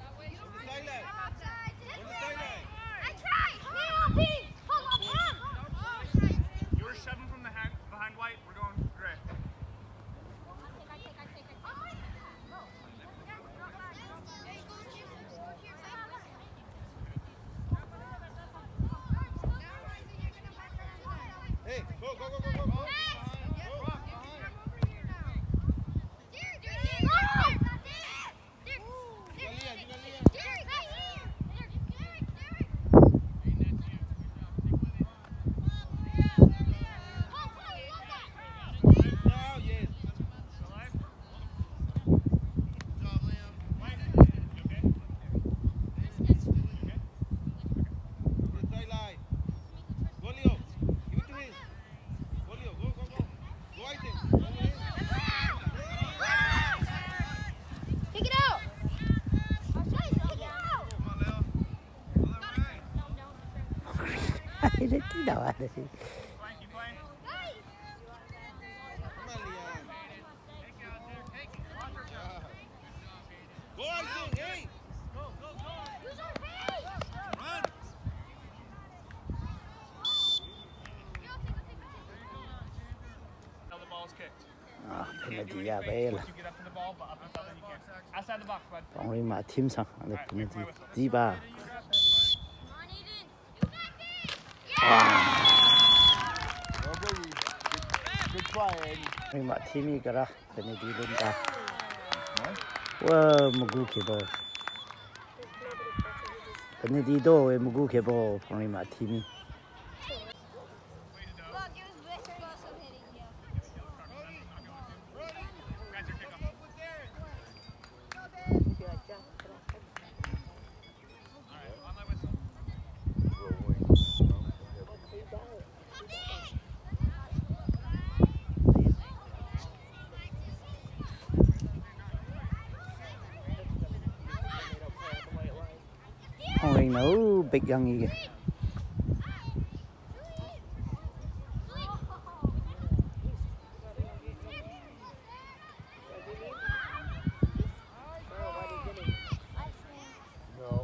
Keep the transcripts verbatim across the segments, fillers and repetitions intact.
On the sideline. On the sideline. I tried. Come on, Pete. Come on, come on. You were shoving from the hand, behind white. We're going gray. Hey, go, go, go, go, go, go. Go, behind. Take it out. Take it out. Ere tida wa de. Go, Isaac, hey! Run! Now the ball's kicked. Ah, penalty ya bela. Once you get up to the ball, but up and down, then you can't. Outside the box, bud. Pongri ma team sang, ada penalty. Ziba. Pongri ma team i gara penalty lun ta. Wa, mugu kebo. Penalty do we mugu kebo, pongri ma team i. Pongri na u big yang i. No.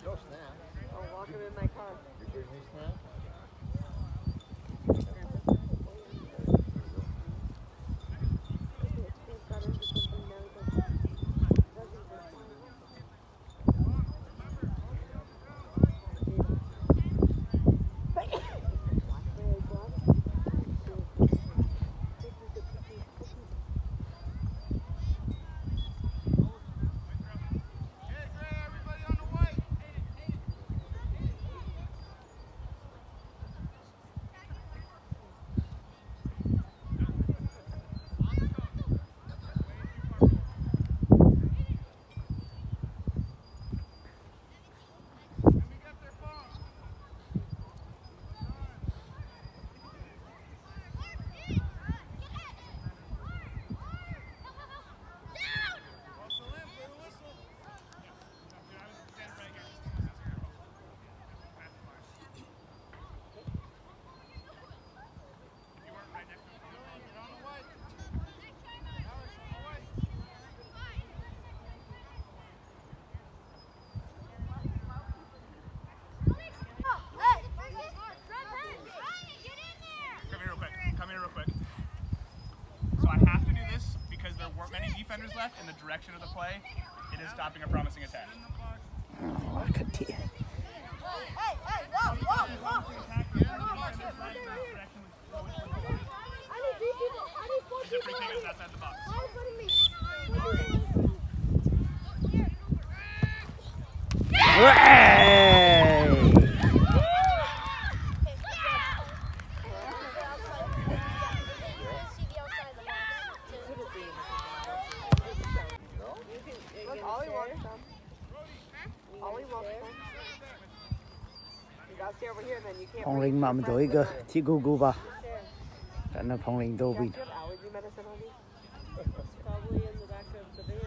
No snack. Oh, walk him in my car. You're doing his snack? Come here real quick. Come here real quick. So I have to do this because there weren't many defenders left, and the direction of the play, it is stopping a promising attack. Oh, I could do it. Is it free kick? It's outside the box. Look, Ollie wants some. Ollie wants some. You gotta stay over here, then you can't reach. Pongring mvm dø í gø tiq gø gø ba. Dvna Pongring dø bì. Do you have allergy medicine on you? Probably in the back of the van.